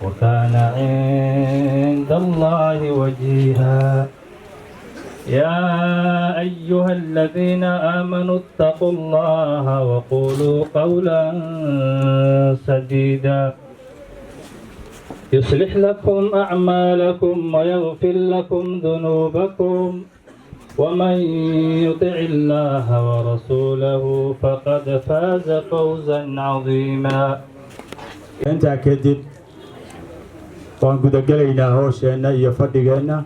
وكان عند الله وجيها. يا أيها الذين آمنوا اتقوا الله وقولوا قولا سديدا، يصلح لكم أعمالكم ويغفر لكم ذنوبكم، ومن يطع الله ورسوله فقد فاز فوزا عظيما. Intaa kadib waan gudagelaynaa howsheenna iyo fadhigeenna,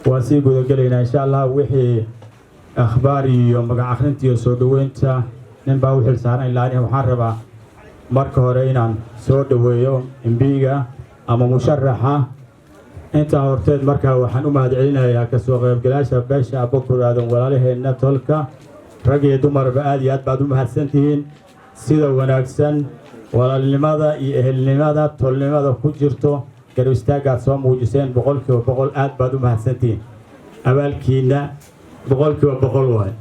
waan sii gudagelaynaa insha Allah. Wixii akhbaar iyo magac akhrinta iyo soo dhoweynta nin baa u xil saaran ilaa waxaan rabaa marka hore inaan soo dhoweeyo MP-ga ama musharaxa. Intaa horteed markaa waxaan u mahadcelinayaa kasoo qaybgalaasha beesha Abokor Aadan, walaalaheenna tolka, rag iyo dumarba, aad iyo aad baad u mahadsantihiin sida wanaagsan walaalnimada iyo ehelnimada tolnimada ku jirto garab istaaggaad soo muujiseen. 100% aad baad u mahadsantihiin, abaalkiinna 100% waay.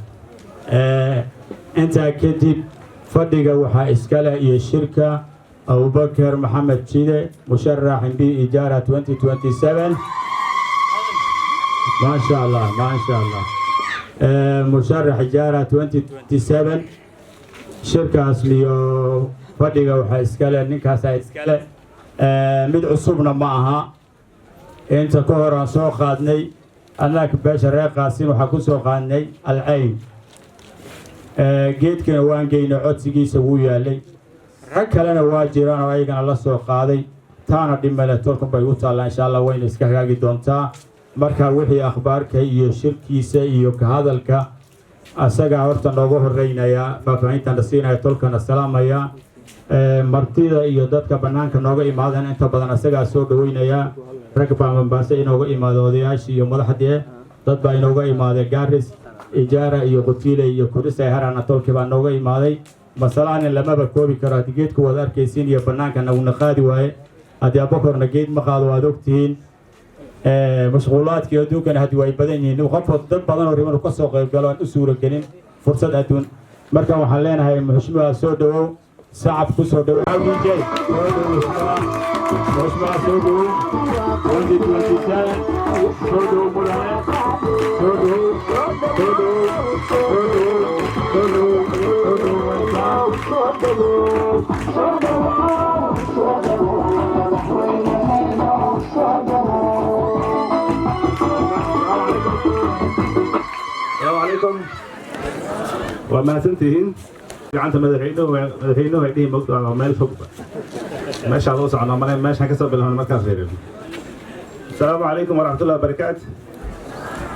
Intaa kadib fadhiga waxaa iska leh iyo shirka Abubakar Maxamed Jide, musharax MP Ijaara 2027. Maasha Allah, maasha Allah, musharax Ijaara 2027. Shirkaas iyo fadhiga waxaa iskale ninkaasaa iskale. Mid cusubna ma aha, inta ka hor aan soo qaadnay annaga beesha reer Qaasin waxaa ku soo qaadnay Alcayn, geedkana waan geynay, codsigiisa wuu yaalay. Rag kalena waa jiraan oo ayagana la soo qaaday. Taana dhimale, tolkan bay u taallaa, insha Allah wayna iska hagaagi doontaa. Marka wixii akhbaarka iyo shirkiisa iyo ka hadalka asagaa horta nooga horreynayaa, faahfaahintana siinaya, tolkana salaamaya, martida iyo dadka bannaanka nooga imaadeen inta badan asagaa soo dhaweynaya. Rag baa Mombaaso inooga imaada, odayaashii iyo madaxdii, dad baa inooga imaaday Gaaris, Ijaara iyo Qutiile iyo Kurisay Harana, tolkii baa nooga imaaday. Masalahani lamaba koobi karo. Haddii geedku waad arkaysiin iyo bannaankana uuna qaadi waaye, haddii Abakorna geed ma qaado, waad ogtihiin mashquulaadkii adduunkana haddii way badan yihiin, qof dad badan oo riban ka soo qayb galo aan u suuragelin fursad adduun. Marka waxaan leenahay, muxushmaha, soo dhawow, sacab ku soo dhawow. Soo dhawow muxushmaha, soo dhawow 2027, soo dhawow mudane, soo dhawow, soo dhawow, soo dhawow, soo dhawow, soo dhawow, welcome. Soo dhawow, soo dhawow, madaxweyneheeno, soo dhawow. Asalaamu calaykum, waa mahadsantihiin. Gacanta madaxweynuhu, madaxweynuhu ay dhihi mogto waa meel fogba meeshaan loo socnaa male, meeshaan kasoo bilowna markaan fiirin. Asalaamu calaykum waraxmatullahi wabarakaatu.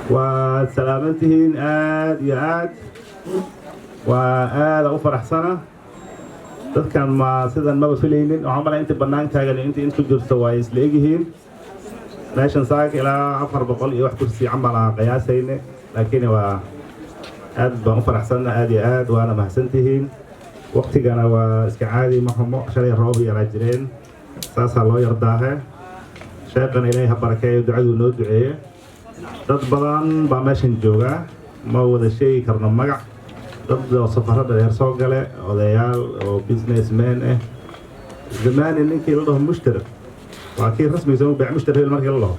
Waad salaamantihiin aad iyo aad, waa aada u faraxsana. Dadkan ma sidan maba filaynin. Waxaan malay inta bannaan taagan iyo inta intu jirto waa isla egyihiin. Meeshan saaka ilaa 400 iyo wax kursi camal aan qiyaasayne, laakiin waa aad baan u faraxsanna, aad iyo aad, waana mahadsantihiin. Waqtigana waa iska caadi, ma xumo. Shalay roob yaraa jireen, saasaa loo yardaahe. Sheeqana Ilaahay ha barakeeyo, ducaduu noo duceeye. Dad badan baa meeshan joogaa, ma wada sheegi karno magac. Dad oo safarro dheer soo gale, odayaal oo businessman ah. Zamaani ninkii la dhaho mushtar waa kii rasmiga soo beec mushtar hebel. Markii la dhaho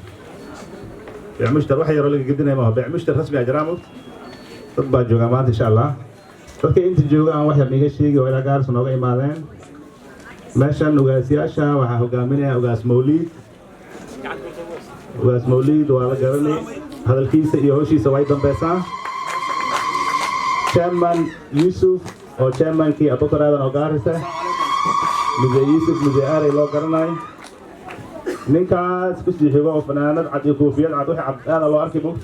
beec mushtar, wax yaroo laga gedinaya maaha, beec mushtar rasmi ah jiraa mogt. Dad baa joogaa maanta insha Allah. Dadka inta jooga aan wax yar niga sheegi oo ilaa Gaaris nooga imaadeen. Meeshan ugaasyaasha waxaa hogaaminaya Ugaas Mawliid. Ugaas Mawliid waa la garanay, hadalkiisa iyo howshiisa way dambeysaa. Chairman Yuusuf oo chairmankii Abubakar Aadan oo Gaarisa, Muse Yuusuf, Muse Aaley loo garanayo. Ninkaas kusii xigo oo fanaanad cad iyo koofiyad cad, wixii cad aada loo arki mogt.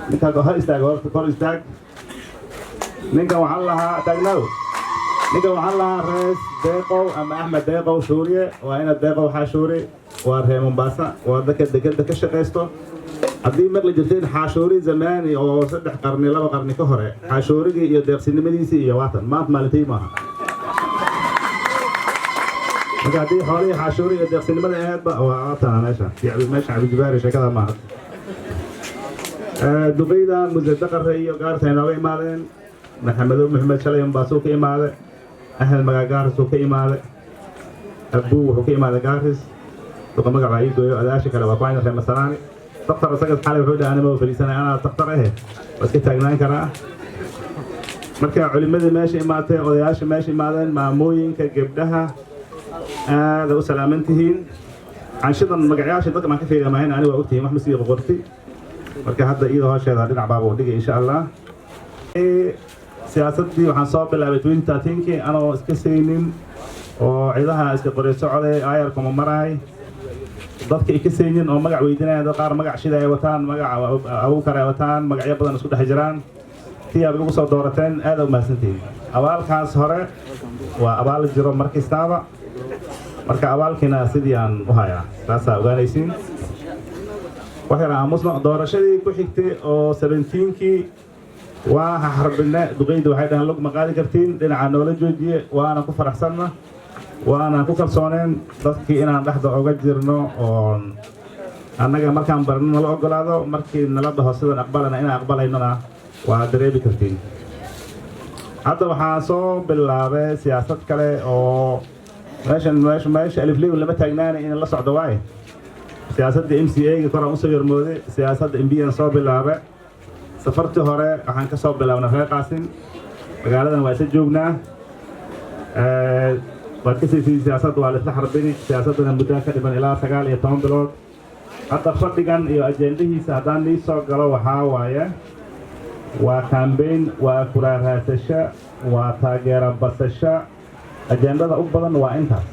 Ninkaas ha istaag horta, kor istaag. Ninkan waxaan lahaa taagnaaw, ninkan waxaan lahaa Rees Deeqow ama Axmed Deeqow Shuuriye. Waa ina Deeqow Xaashuuri, waa reer Mombasa, waa dadka dekeda ka shaqaysto. Haddii maqli jirteen Xaashuuri zamaani oo 3 qarni, 2 qarni ka hore, Xaashuurigii iyo deeqsinimadiisii iyo waatan maanta maalintay maaha. Marka haddii xoolihii Xaashuuri iyo deeqsinimada ahaydba waa waatana meesha meesha Cabdijabaari sheekada maaha. Duqeyda Muse Daqare iyo Gaarsa ay nooga imaadeen. Maxamedo Maxamed shalay Mombasuu ka imaade, Ahmed Magaa Gaarisuu ka imaade, Abuu wuxuu ka imaaday Gaaris. Duqa magaca ii gooyo. Odayaasha kale waa kuwayna reer Masalaani. Daktar isaga xalay wuxuu dhahay, anima fadhiisanay, anaa daktar ahe, waa iska taagnaan karaa. Marka culimadii meesha imaatay, odayaasha meesha imaadeen, maamooyinka, gabdhaha, aada u salaaman tihiin. Canshadan magacyaasha dadka maan ka fiiriya maahayn, ani waa ogtihiin, wax ma sii qorti. Marka hadda iyada hoosheeda dhinac baaba u dhigay, insha Allah. Siyaasaddii waxaan soo bilaabay 2013kii, anoo iska saynin oo ciidaha iska qoray socday, ayarkuma maraay dadka ika saynin oo magac weydiinaya. Dad qaar magac shida ay wataan, magaca Abuukar ay wataan, magacyo badan isku dhex jiraan. Tii aad ugu soo doorateen, aad u mahadsantihiin. Abaalkaas hore waa abaal jiro mar kastaaba. Marka abaalkiina sidii aan u hayaa, taasaa ogaanaysiin. Wax yar aamusno. Doorashadii ku xigtay oo 17kii waa xarbine. Duqeyda waxay dhaheen, "Lug ma qaadi kartiin," dhinaca noola joojiye. Waana ku faraxsanna, waana ku kalsooneen dadkii inaan dhexda oga jirno, oon annaga markaan barno nala ogolaado, markii nala dhaho sidan aqbalana inaan aqbalaynona waa dareemi kartiin. Hadda waxaan soo bilaabay siyaasad kale oo meeshan meesha alifley lama taagnaana in la socdo waaye. Siyaasadda MCA ga koraan usoo yarmooday, siyaasadda MP aan soo bilaabay. Safartii hore waxaan ka soo bilaabnay reer Qaasin, magaaladan waa isla joognaa. Waad ka siisay, siyaasadda waa la isla xarbini. Siyaasaddana muddaa ka dhiman ilaa 19 bilood. Hadda fadhigan iyo ajendahiisa haddaan nii soo galo, waxaa waaye waa campaign, waa kuraaraasasho, waa taageero basasho. Ajendada u badan waa intaas,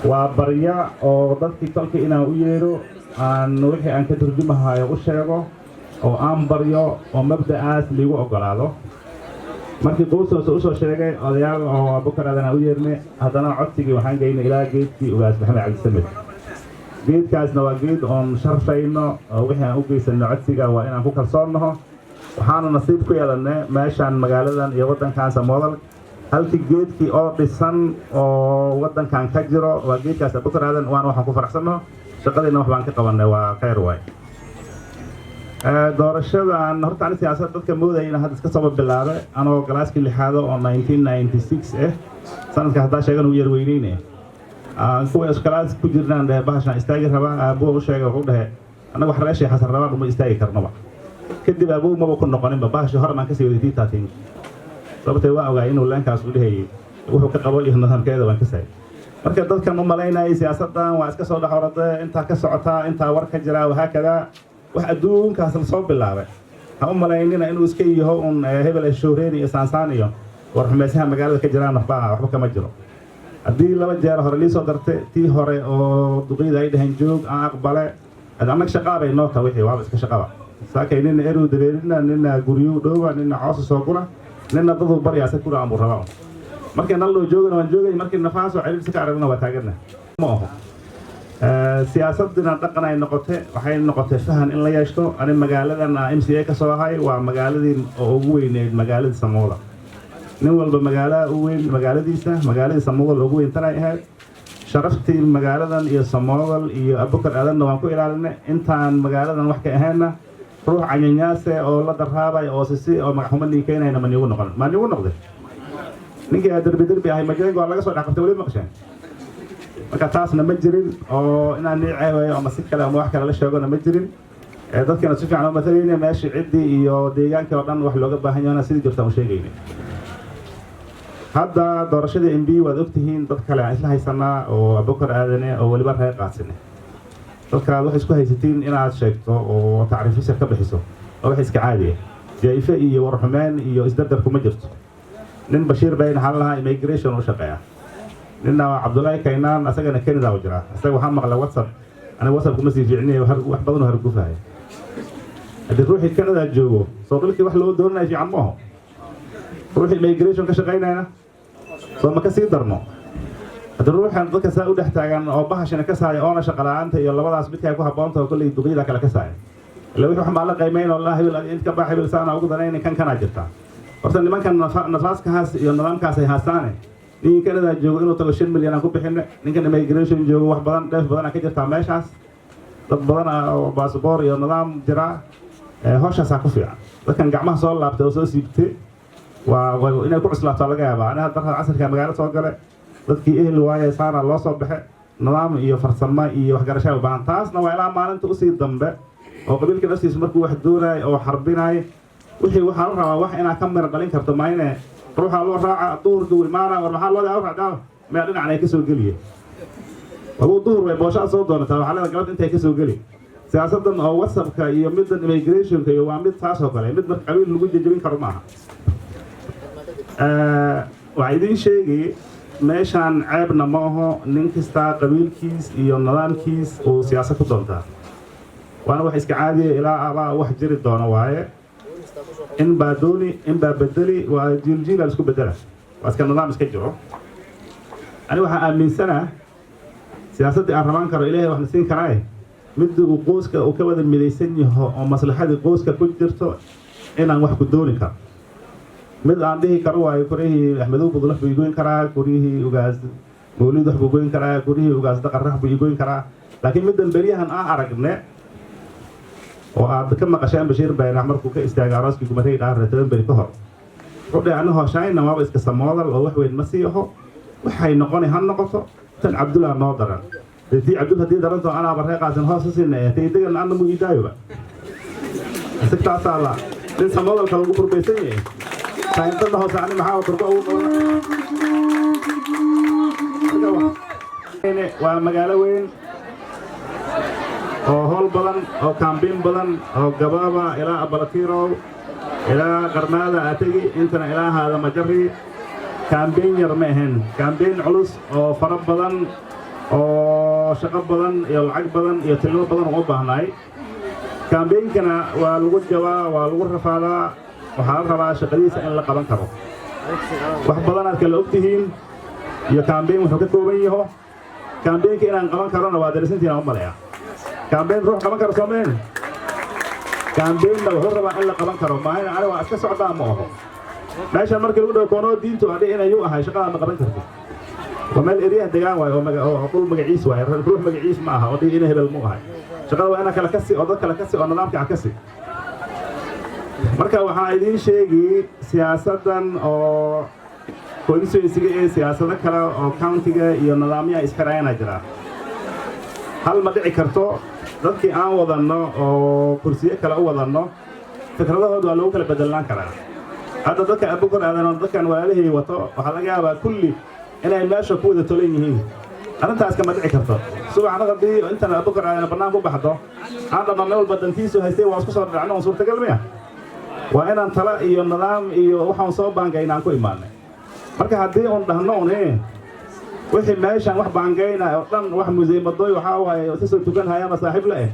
waa barya oo dadkii tolkii inaan u yeedho, aan wixii aan ka turjumahayo u sheego, oo aan baryo oo mabda'aas liigu oggolaado. Markii quusoose usoo sheegay odayaal oo Abukar Aadan aan u yeernay, haddana codsigii waxaan geynay ilaa geedkii Ugaas Maxamed Cabdisamed. Geedkaasna waa geed oon sharfayno, oo wixii aan u geysanno codsiga waa inaan ku kalsoonnaho. Waxaanu nasiib ku yeelannay meeshaan, magaaladan iyo waddankan Samoodal, halkii geedkii oo dhisan oo waddankan ka jiro waa geedkaas Abukar Aadan. Waana waxaan ku faraxsanno, shaqadiina wax baan ka qabannay, waa khayr waay. Doorashadan horta ani siyaasad dadka moodaya inaan hadda iska soo bilaabay, anoo galaaskii lixaado oo 1996 ah sanadka haddaa sheegan uu yar weyneyne, kuwa iskalaas ku jirnaan dhehe, "Bahashaan istaagi rabaa." Aabuwa u sheegay, wuxuu dhehe, "Annaga wax reeshay Xasan rabaan uma istaagi karnoba." Kadib aabuhu maba ku noqoninba bahashii hore baan kasii waday 2013, sababtee waa ogaay inuu leenkaas u dhehayay wuxuu ka qabo iyo nidaamkeeda waan ka saay. Marka dadkan u malaynayay siyaasaddan waa iska soo dhex orade, intaa ka socotaa, intaa war ka jiraa, wahaakadaa, wax adduunkaas lasoo bilaabay ha u malaynina inuu iska yaho un hebel showreeni iyo saansaan iyo war xumeysaha magaalada ka jiraan. Waxba kama jiro. Haddii laba jeer hore lii soo dartay, tii hore oo duqeyda ay dhaheen joog, aan aqbale. Annaga shaqaabay noo ta, wixii waaba iska shaqaba. Saakay nina eruu dareerina, nina guryuu dhooba, nina coosa soo gura, nina daduu baryaa se kura amuu rabaa. Markii nal loo joogana waan joogay, markii nafaasoo celiirsi ka aragna waa taagana. Ma aho siyaasadina dhaqan ay noqotay, waxay noqotay fahan in la yeeshto. Ani magaaladan MCA ka soo ahay, waa magaaladii oo ugu weyneyd magaaladii Samooda. Nin walba magaalada u weyn magaaladiisa, magaaladii Samoodal ugu weyn tanay ahayd. Sharaftii magaaladan iyo Samoodal iyo Abukar Aadanna waan ku ilaalinay. Intaan magaaladan wax ka ahaynna, ruux canyanyaase oo la daraabay oo sisi oo magaxumo nii keenayna ma niigu noqon, ma niigu noqday. Ninkii derbi derbi ahay Majengo waa laga soo dhex qabtay, weli maqsheen. Marka taasna ma jirin oo inaan nii ceebayo ama si kale ama wax kale la sheegona ma jirin. Dadkana si fiican oo matalayna meeshii ciddii iyo deegaankii oo dhan wax looga baahan yahana sidii jirtaan u sheegayna. Hadda doorashadii MP waad ogtihiin, dad kale aan isla haysanaa oo Abukar Aadane oo weliba reer Qaasine. Dadkaad wax isku haysatiin inaad sheegto oo tacriifisha ka bixiso oo wax iska caadiya, jaife iyo warxumeen iyo isdardar kuma jirto. Nin Bashiir bayn waxaa lahaa immigration u shaqeeya, ninna waa Cabdullaahi Kaynaan, asagana Canada u jiraa. Isaga waxaa maqlay WhatsApp, aniga WhatsApp kuma sii fiicniy, wax badan oo hargufaya. Haddii ruuxii Canada joogo, soo dhulkii wax loo doonanayo fiican ma aho. Ruuxii immigration ka shaqaynayna soo ma ka sii darno? Haddii ruuxan dadka saa u dhex taagan oo bahashana ka saaya oona shaqa la'aanta iyo labadaas midka ay ku habboontaho, kolley duqyada kale ka saaya ila wixii wax maa la qiimayn oo la hebel int ka baa hebel saana ugu danaynin kan kanaa jirta. Horta nimankan nafaaskahaas iyo nidaamkaas ay haastaane, ninkii Canada joogo inuu tago 5 milyan aan ku bixinay, ninkan immigration joogo wax badan dheef badan ka jirtaa meeshaas, dad badan oo baasboor iyo nidaam jira, howshaasaa ku fiican. Dadkan gacmaha soo laabtay oo soo siibtay waa inay ku cuslaato laga yaabaa. Aniga hadda casirka magaalo soo gale, dadkii ehel waaye saana loo soo baxe. Nidaam iyo farsamo iyo waxgarashaa u baahan. Taasna waa ilaa maalinta usii dambe oo qabiilka naftiisa markuu wax doonayo oo xarbinayo wixii waxaa la rabaa wax inaad ka mira dhalin karto. Maayne ruuxaa loo raaca duhurka uu imaana, war maxaa loo raacdaa? Meel dhinacan ay kasoo geliye wabuu duhur way booshaa soo doonataa. Waxaa leedahay galabta intay kasoo geli. Siyaasaddan oo WhatsAppka iyo middan immigrationka iyo waa mid taas oo kale, mid marka qabiil lagu jejebin karo maaha. Waxaa idiin sheegi, meeshaan ceebna ma aho. Nin kastaa qabiilkiis iyo nidaamkiis uu siyaasad ku doontaa, waana wax iska caadiya, ilaa abaa wax jiri doono waaye. In baa dooni, in baa bedeli, waa jiiljiila isku bedela, waa iska nidaam iska jiro. Ani waxaa aaminsanaa siyaasaddii aan rabaan karo, Ilaahay waxna siin karaaye, midda uu qoyska uu ka wada midaysan yaho oo maslaxadii qoyska ku jirto inaan wax ku dooni karo. Mid aan dhihi karo waayo kurihii Axmedow Budulax buu igoyn karaa, kurihii Ugaas Mawlid wax buu goyn karaa, kurihii Ugaas Daqarrax buu igoyn karaa. Laakiin middan beryahan aan aragne oo aad ka maqasheen Bashiir Baynax markuu ka istaagay arooskii Gumarey dhaarre 10 beri ka hor, wuxuu dhahay: "Ani hooshayna waaba iska samoodal oo wax weyn ma sii aho, waxay noqoni ha noqoto. Tan Cabdullah noo daran. Dee tii Cabdul haddii daranto anaaba reeqaasin hoos siina ee tay degan anna mu idaayoba isagtaasaa la nin samoodalka lagu kurbaysan yahay saayintana hoose ani maxaa kurba ugu noqon." Waa magaalo weyn oo howl badan oo kaambiin badan oo gabaaba ilaa Abalatirow ilaa Qarmaada ategi intana ilaa haada majari. Kaambiin yar ma ahayn, kaambiin culus oo fara badan oo shaqo badan iyo lacag badan iyo tilmo badan u baahnaay. Kaambiinkana waa lagu jabaa, waa lagu rafaadaa. Waxaa la rabaa shaqadiisa in la qaban karo. Wax badanaad kala og tihiin iyo kaambiin wuxuu ka kooban yaho. Kaambiinka inaan qaban karona waa darisantiina u maleeya. Kaambiin ruux qaban karo soomeen, kaambiinna wuxuu rabaa in la qaban karo. Maahin ani waa iska socdaa ma aho. Meeshan markii lagu dhawo koonoo diintu adhi inayuu ahay, shaqadaa ma qaban kartid. Waa meel eryaha degaan waayo oo dhul magaciis waaye, ruux magaciis ma aha oo dhihi ina hebel mu ahay. Shaqada waa inaa kala kasi oo dad kala kasi oo nidaamka kasi. Marka waxaa idiin sheegi, siyaasaddan oo constituencyga ee siyaasado kale oo countyga iyo nidaamyaha isxirayana jira, hal ma dhici karto. Dadkii aan wadanno oo kursiyo kale u wadanno, fikradahooda waa lagu kala bedelaan karaa. Hadda dadka Abukar Aadan oo dadkan walaalihii wato, waxaa laga yaabaa kulli inay meesha ku wada tolan yihiin. Arrintaas kama dhici karto. Subaxna haddii intan Abukar Aadan bannaan ku baxdo, aan dhamma meel walba dantiisu haystay, waa isku soo dhacno on suurtagal miya? Waa inaan tala iyo nidaam iyo waxaan soo baangayna aan ku imaanay. Marka haddii un dhahno un wixii meeshan wax baangayna oo dhan wax museymadoy waxaa waaye isa soo tukan hayama saaxiib la eh,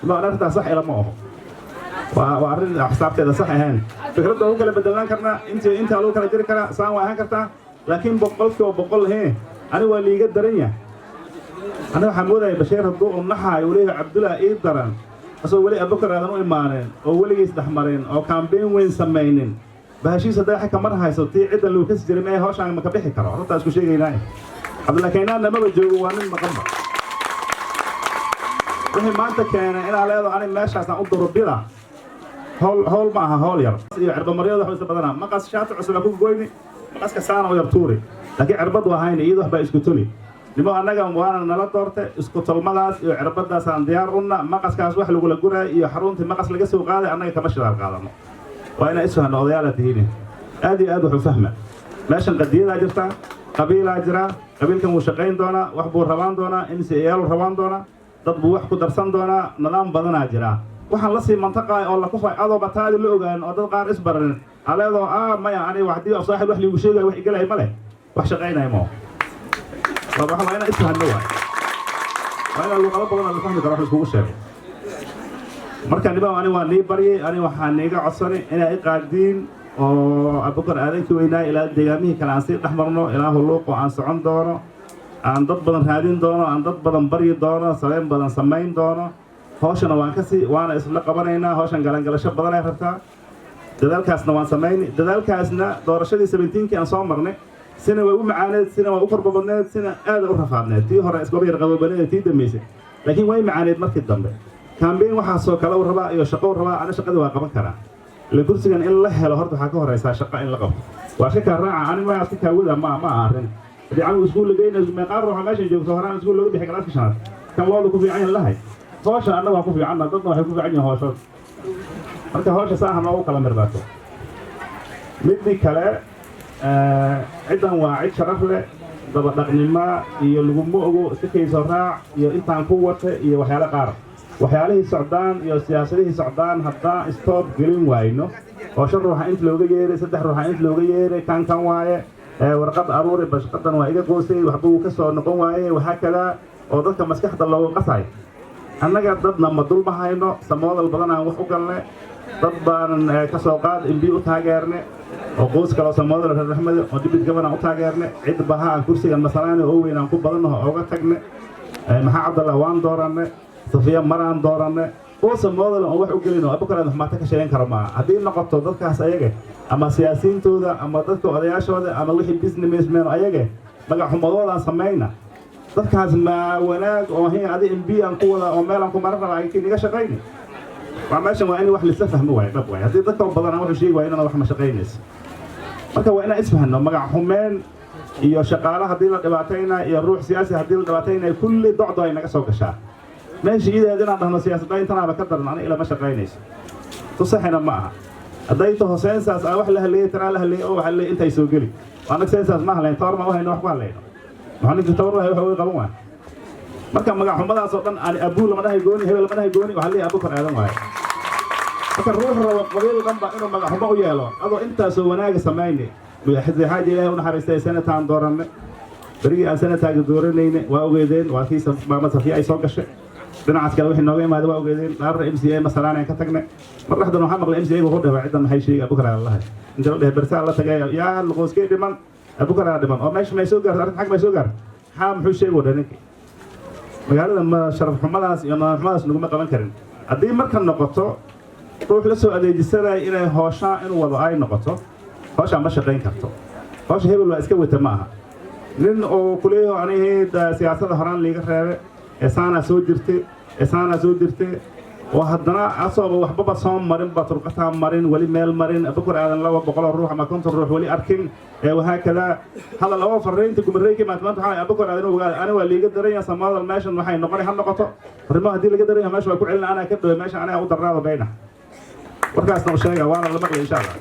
ma arrintaas sax ilama aho. Waa arrin xisaabteeda sax ahayn. Fikradda lagu kala bedelaan karnaa, intaa lagu kala jiri karaa, saan waa ahaan kartaa, laakiin 100% ani waa liiga daran yahay. Ani waxaa moodaya Bashiir hadduu u naxaayo uu leeyahay Cabdullah ii daran, asagoo weli Abubakar aadan u imaaneen oo weligiis dhexmarin oo kaambeyn weyn samaynin, bahashiis hadday xagka mar hayso tii cidda lagu kasi jiray mee hawshaan ma ka bixi karo? Runtaa isku sheegaynaa, Cabdulla Kaynaanna maba joogo, waa nin maqanba. Wixii maanta keenay inaa leedo ani meeshaasaan u durubida howl howl ma aha, howl yar iyo cirbamaryada waxba isla badanaa. Maqas shaati cusub ku goyni, maqaska saana u yar tuuri, laakiin cirbad waa hayni, iyada waxbaa isku toli. Nimo annaga waana nala doortay, isku tolmadaas iyo cirbadaasaan diyaar unna. Maqaskaas wax lagula guraayo iyo xaruntii maqas laga soo qaaday annaga kama shidaal qaadano. Waa inaa isfahno, odayaala tihiin, aad iyo aad wax u fahma. Meeshan qadiyadaa jirta, qabiilaa jira. Qabiilkan wuu shaqayn doonaa, wax buu rabaan doonaa, MCA-yaalu rabaan doonaa, dad buu wax ku darsan doonaa, nidaam badanaa jira. Waxaan la sii mantaqaay oo la kufay adoo bataadi la ogaan oo dad qaar isbaranin aleedoo maya, ani haddii af saaxib wax liigu sheegayo wax igalay ma leh, wax shaqaynaya ma waa. Inaan isfahno waay, waa inaan luqado badan oo la fahmi karo wax laiskugu sheego. Marka nima, ani waa nii baryay, ani waxaa niiga codsanay inaa i qaadiin oo Abukar Aadankii weynaay ilaa deegaamihii kale aan sii dhex marno, ilaa Hulluuqo aan socon doono, aan dad badan raadin doono, aan dad badan baryi doono, sabeyn badan samayn doono. Hawshana waan kasii waana isla qabanaynaa. Hawshan galangalasho badan ay rabtaa, dadaalkaasna waan samayni. Dadaalkaasna doorashadii 17-kii aan soo marnay, sina way u macaaneed, sina way u korbabadneed, sina aada u rafaadneed. Tii hore iskaba yar qabobaneed tii dambaysay, laakiin way macaaneed markii dambe. Kaambeyn waxaasoo kale u rabaa iyo shaqo u rabaa. Ana shaqadii waa qaban karaa. Ila kursigan in la helo horta waxaa ka horeysaa shaqo in la qabto. Waa iska kaa raaca, ani ma iska kaawada ma aha arrin. Haddii canuga iskuul la geynayso, meeqaan ruuxa meeshan joogto horaan iskuul looga bixi galaaska shanaad, kan looda ku fiican yahay lahay. Hoosha annaga waa ku fiicanna, dadna waxay ku fiican yihiin hooshood. Marka hawsha saaha noogu kala mirdaato. Midii kale, ciddan waa cid sharaf leh. Dabadhaqnimo iyo laguma ogo, iska kayso raac iyo intaan ku wata iyo waxyaalo qaar, waxyaalihii socdaan iyo siyaasadihii socdaan. Haddaan stop gelin waayno oo shan ruuxa int looga yeeray, saddex ruuxa int looga yeeray, kan kan waaye, warqad aruuri, bashqadan waa iga goosay, waxba wuu ka soo noqon waaye, waxaa kalaa oo dadka maskaxda looga qasay. Annaga dadna ma dulma hayno, samoodal badan aan wax u galne, dad baanan ka soo qaad imbi u taageerne oo qoys kaloo samoodal reer Axmed oo deputy governor u taageerne, cid baha aan kursigan masalaani oo weyn aan ku badannaho ooga tagne. Maxaa Cabdallah waan dooranne, Safiya maraan dooranne, oo samoodal aan wax u gelin oo Abukar aan xumaata ka sheegan karo maaha. Haddii noqoto dadkaas ayaga ama siyaasiyiintooda ama dadka odayaashooda ama wixii businessmen ayaga magac xumadoodaan samayna, dadkaas ma wanaag oo hin adi MB aan ku wada oo meel aan ku maran rabaa ay niga shaqayni. Waa meeshan waa in wax lisa fahmo waaye, dhab waaye. Haddii dadka badan aan wuxuu sheegi waay inaan wax ma shaqaynayso. Marka waa inaan isfahno. Magac xumeen iyo shaqaale haddii la dhibaataynayo iyo ruux siyaasi haddii la dhibaataynayo, kulli docdo ay naga soo gashaa meesha iideed. Inaan dhahno siyaasadda intanaaba ka daran, aniga ilama shaqaynayso, tusaxina ma aha. Hadday taho census aan wax la haleeyey, tanaa la haleeyey oo waxa leeyay intay soo geli, annaga census ma halayn, tawar ma u hayno wax ku halayno. Maxaa ninka tawar lahay wax uga qaban waay? Marka magac xumadaas oo dhan ani abuu lama dhahay gooni, hebel lama dhahay gooni, waxaa leeyahay Abukar Aadan waaye. Marka ruux rabo qabiil dhan ba inuu magac xumo u yeelo adoo intaasoo wanaaga samayne. Xaaji, Ilaahay u naxariistay, senator aan dooranne. Berigii aan senatorka dooranayne waa ogeedeen, waa kii maamad Safiya ay soo gashay. Dhinacaas kale wixii nooga imaaday waa ogeedeen. Dhaarra MCA masalaan aan ka tagnay. Mar dhexdan waxaa maqlay MCA wuxuu dhahay ciddan maxay sheegay Abukar aan lahay inta la dhahay bersaa la tagay yaa luqooskee dhiman, Abukar aa dhiman oo meesha may soo gaarto, arrin xag may soo gaarto. Maxaa muxuu sheegi wadha ninkii magaalada? Ma sharaf xumadaas iyo nidaam xumadaas naguma qaban karin. Haddii marka noqoto ruux la soo adeejisanaya inay hooshaa inuu wado ay noqoto, hooshaa ma shaqayn karto. Hoosha hebel waa iska wata ma aha. Nin oo kuleeyaho anihii siyaasadda horaan liiga reebe, eesaanaa soo jirtay, eesaanaa soo jirtay, oo haddana asooba waxbaba soo marinba, turqataa marin, weli meel marin, Abukar Aadan 200 ruux ama 50 ruux weli arkin ee wahaakadaa hadal oo fariinta gumareyki maanta. Maanta waxaa Abukar Aadan ogaada ani waa liiga daran yahay samaadal. Meeshan waxay noqonay ha noqoto arrimaha haddii laga daran yahay meesha waa ku celina, anaa ka dhaway meesha, anigaa u darnaada bayna. Warkaasna u sheega, waana la maqlay insha Allah.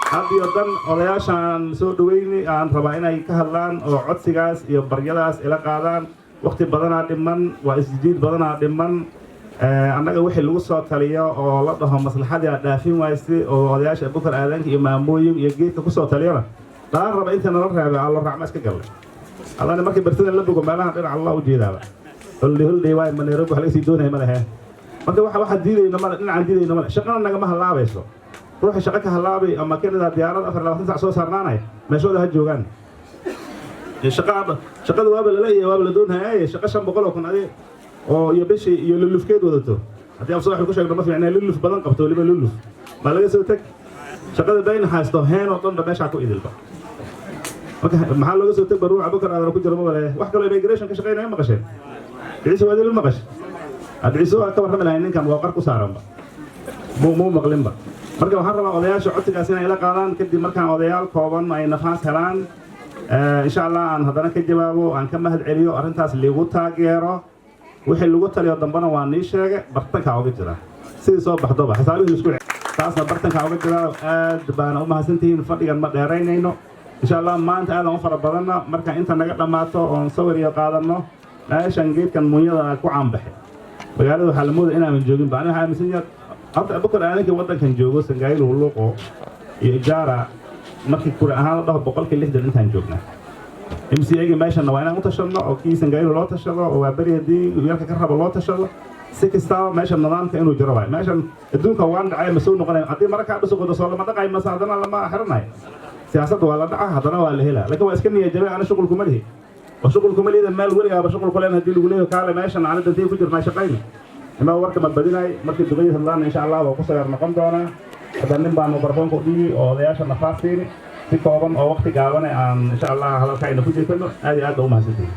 Had iyo dan odayaashaan soo dhaweyni aan rabaa inay ka hadlaan oo codsigaas iyo baryadaas ila qaadaan. Waqti badanaa dhiman, waa isjiid badanaa dhiman. Annaga wixii lagu soo taliyo oo la dhaho maslaxadii aad dhaafin waysay oo odayaasha Abukar Aadanka iyo maamooyin iyo geedka ku soo taliyana dhaan raba inta nala reebay allo raacma iska gallay. Adana markii bartada la bogo meelaha dhinaca Allah u jeedaaba holdi holdi waay, ma Nairobi wax laga sii doonaya ma lehe. Marka waxa diidayno male, dhinacaan diidayno male, shaqana nagama halaabayso. Ruuxa shaqo ka halaabay ama Canada diyaarad 24 sac soo saarnaanay, meeshooda ha joogaan. Shaqada waaba la leeyahay, waaba la doonayay. Shaqo 500,000 adi oo iyo bishii iyo lulufkeed wadato, haddii af soo ku sheegno ma fiicna, luluf badan qabto, weliba luluf ma laga soo teg. Shaqada bayn haysto heen oo dhan ba meeshaa ku idilba. Marka maxaa looga soo teg ba? Ruux Abukar Aadan ku jiro ma wale wax kaloo immigration ka shaqeynaya maqasheen. Ciise waa idil maqash Ciise waa ka warrami lahay. Ninkan waa qar ku saaranba muu maqlinba. Marka waxaan rabaa odayaasha codsigaas inay ila qaadaan. Kadib markaan odayaal kooban ay nafaas helaan, insha Allah aan haddana ka jawaabo, aan ka mahad celiyo arrintaas liigu taageero. Wixii lagu taliyo dambena waa nii sheege, bartankaa uga jira sidii soo baxdoba xisaabihii isku taasna bartankaa uga jira. Aad baana u mahadsantihiin. Fadhigan ma dheeraynayno insha Allah. Maanta aadan u fara badanna. Marka inta naga dhammaato oon sawir iyo qaadanno, meeshan geedkan munyada ku caanbaxay magaalada waxaa la moodaya inaanan joogin ba. Ani waxaa aaminsan yahay horta Abukar Aadankii waddankan joogo Sangaayilu, Hulluuqo iyo Ijaara. Markii kura ahaan la dhaho 60% intaan joognaa. MCA-ga meeshanna waa inaan u tashadno oo kii Sangaayilu loo tashado oo waa beri haddii yarka ka rabo loo tashado. Si kastaba meeshan nidaamka inuu jiro waay. Meeshan adduunka waan dhacay, ma soo noqonay. Haddii mararkaa dhusuqodo soo lama dhaqay mase haddana lama xiranayo. Siyaasadda waa la dhaca, haddana waa la helaa, laakiin waa iska niyad jabay. Ana shuqul kuma lihi oo shuqul kuma lihida meel weligaaba shuqul ku leen haddii lagu leeyaho kaale meeshan ana dantay ku jirnaa shaqayna imaa. Warka ma badinay. Markii duqayda hadlaan insha Allah waa ku sagaar noqon doonaa. Hadda nin baan mikrofoonka u dhiibi oo odayaasha nafaas siini, si kooban oo waqti gaabane aan insha Allah hadalka ayna ku jeesano. Aad iyo aad ba u mahadsantihin.